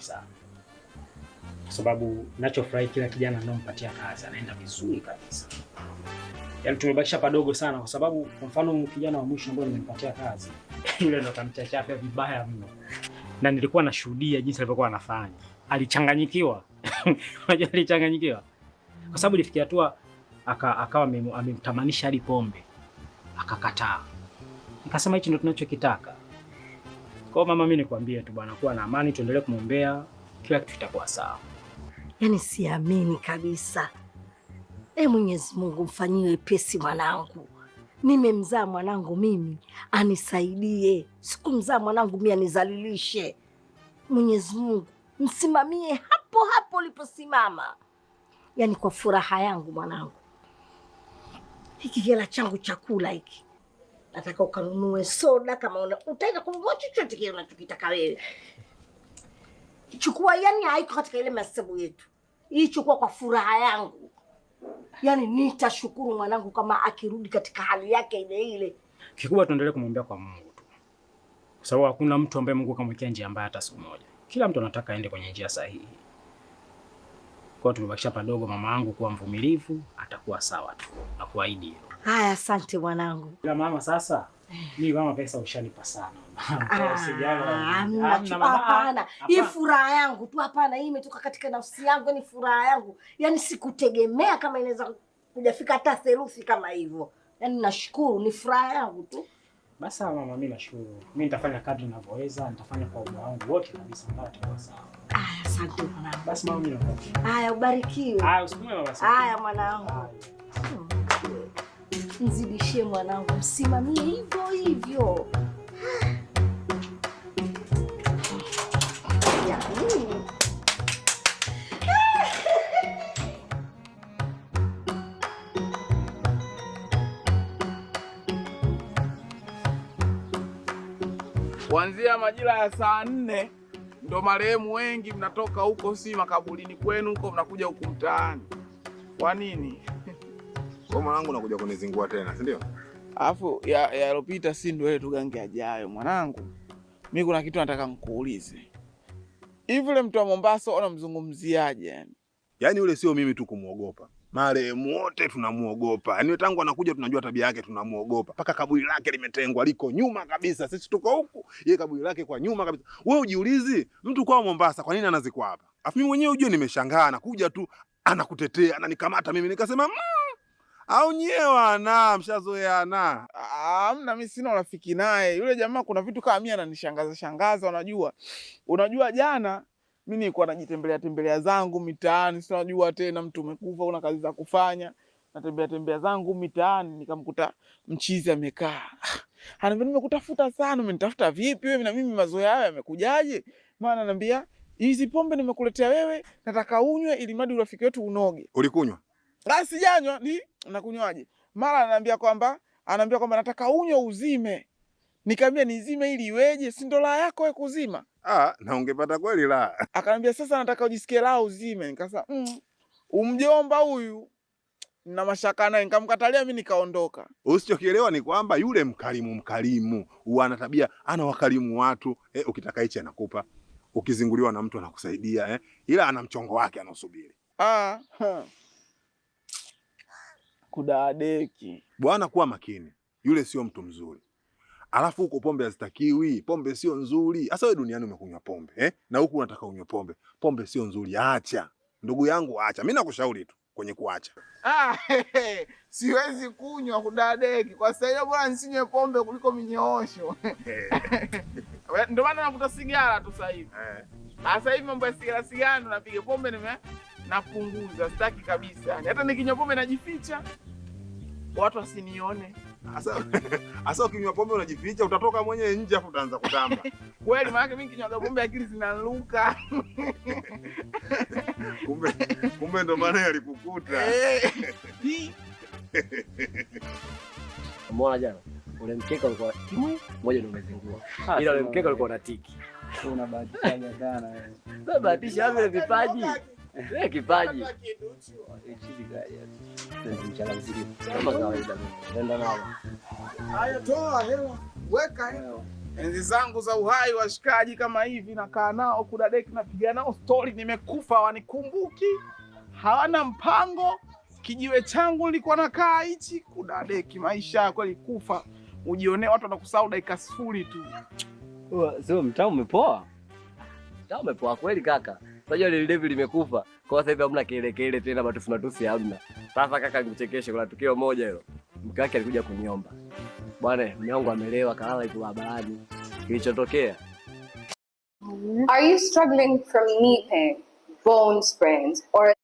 sana. Kwa sababu ninachofurahi kila kijana ninayompatia kazi anaenda vizuri kabisa. Yaani tumebakisha padogo sana kwa sababu kwa mfano kijana wa mwisho ambaye nimempatia kazi yule ndo kamchachafya vibaya mno. Na nilikuwa nashuhudia jinsi alivyokuwa anafanya. Alichanganyikiwa. Unajua alichanganyikiwa. Kwa sababu ilifikia hatua akawa amemtamanisha hadi pombe. Akakataa. Nikasema hichi ndo tunachokitaka. Kwa mama, mimi nikwambie tu bwana, kuwa na amani, tuendelee kumwombea, kila kitu kitakuwa sawa. Yaani siamini kabisa. E Mwenyezi Mungu, mfanyie wepesi mwanangu. Nimemzaa mwanangu mimi anisaidie, sikumzaa mwanangu mimi anizalilishe. Mwenyezi Mungu msimamie hapo hapo uliposimama, yaani kwa furaha yangu mwanangu. Hiki hela changu chakula hiki nataka ukanunue soda, kama utaenda kununua chochote kile unachokitaka wewe. Chukua, yani haiko katika ile mahesabu yetu hii, chukua kwa furaha yangu. Yani nitashukuru mwanangu kama akirudi katika hali yake ile ile. Kikubwa tuendelee kumwombea kwa Mungu tu, kwa sababu hakuna mtu ambaye Mungu kamwekea njia mbaya hata siku moja. Kila mtu anataka aende kwenye njia sahihi. Kwa hiyo tumebakisha padogo, mama yangu kuwa mvumilivu, atakuwa sawa tu, nakuahidi hilo. Haya, asante mwanangu. Ila mama, sasa mimi mama, pesa ushanipa sana. Hamna, hapana, hii furaha yangu tu, hapana, hii imetoka katika nafsi yangu, ni furaha yangu. Yaani sikutegemea kama inaweza kujafika hata theluthi kama hivyo. Yaani nashukuru, ni furaha yangu tu. Basi mama, mimi nashukuru. Mimi nitafanya kadri ninavyoweza, nitafanya kwa ubora wangu wote kabisa mpaka itakuwa sawa. Haya, asante mwanangu. Basi mama, mimi naondoka. Haya, ubarikiwe. Haya, usiku mwema basi. Haya mwanangu. Mzidishie mwanangu, msimamie hivyo hivyo. Kuanzia majira ya saa 4 ndo marehemu wengi mnatoka huko, si makaburini kwenu huko, mnakuja huku mtaani. Kwa nini? Kwa mwanangu unakuja kunizingua tena, si ndio? Alafu yalopita si ndio ile tugange ajayo mwanangu. Mimi kuna kitu nataka nikuulize. Hivi yule mtu wa Mombasa unamzungumziaje yani? Yaani yule sio mimi tu kumuogopa. Marehemu wote tunamuogopa. Yaani tangu anakuja tunajua tabia yake, tunamuogopa. Paka kaburi lake limetengwa, liko nyuma kabisa. Sisi tuko huku, yeye kaburi lake kwa nyuma kabisa. Wewe ujiulizi, mtu kwa Mombasa kwa nini anazikwa hapa? Alafu mimi mwenyewe ujue nimeshangaa, anakuja tu anakutetea, ananikamata mimi nikasema au nyewe mshazoeana. Hamna, mimi sina urafiki naye. Yule jamaa kuna vitu kama mimi ananishangaza shangaza, unajua. Unajua jana mimi nilikuwa najitembelea tembelea zangu mitaani, si unajua tena mtu umekufa una kazi za kufanya. Natembea tembea zangu mitaani nikamkuta mchizi amekaa. Ananiambia nimekutafuta sana, umenitafuta vipi wewe na mimi mazoea hayo yamekujaje? Maana ananiambia hizi pombe nimekuletea wewe, nataka unywe ili mradi urafiki wetu unoge. Ulikunywa? Ah, sijanywa, ni nakunywaje? Mara anaambia kwamba nataka unywe uzime. Nikamwambia nizime ili iweje? Si ndo raha yako wewe kuzima? Ah, na ungepata kweli la. Akaniambia sasa nataka ujisikie raha uzime. Nikasema umjomba huyu na mashaka naye, nikamkatalia mimi nikaondoka. Usichokielewa ni kwamba yule mkarimu, huwa ana tabia, ana wakarimu watu, ukitaka hichi anakupa. Ukizinguliwa na mtu anakusaidia, ila ana mchongo wake anaosubiri. Ah. Kudadeki. Bwana, kuwa makini. Yule sio mtu mzuri. Alafu huko pombe hazitakiwi, pombe sio nzuri. Sasa wewe duniani umekunywa pombe, Na huku unataka unywe pombe. Pombe sio nzuri, acha. Ndugu yangu acha. Mimi nakushauri tu kwenye kuacha. Siwezi kunywa kudadeki. Kwa sasa bora nisinywe pombe kuliko minyoosho. Ndio maana navuta sigara tu sasa hivi. Sasa hivi mambo ya sigara ndo napiga pombe napunguza, sitaki kabisa. Yani hata nikinywa pombe najificha. Watu wasinione. Asa ukinywa pombe unajificha, utatoka mwenyewe nje afu utaanza kutamba. Kweli, maana mimi nikinywa pombe akili zinaruka. Kumbe ndo maana yalikukuta. Umeona jana? Ule mkeka ulikuwa mmoja ndio umezingua. Ila ule mkeka ulikuwa na tiki. Unabahatisha sana wewe. Wewe bahatisha vile vipaji. Wewe kipaji. Kama kawaida. Nenda nao. Haya, toa hela. Weka hela. Enzi zangu za uhai, washikaji kama hivi nakaa nao kudadeki, napiga nao stori, nimekufa hawanikumbuki, hawana mpango. Kijiwe changu nilikuwa nakaa hichi, kudadeki maisha kweli, kufa ujionee watu wanakusahau dakika 0 tu. Sio mtaa umepoa. Mtaa umepoa kweli kaka. Unajua lile level limekufa. Kwa sasa hivi hamna kelele tena, matusi matusi hamna. Sasa kaka, nikuchekeshe, kuna tukio moja hilo. Mke wake alikuja kuniomba. Bwana, mume wangu amelewa kalala yuko barabarani. Kilichotokea Are you struggling from knee pain, bone sprains, or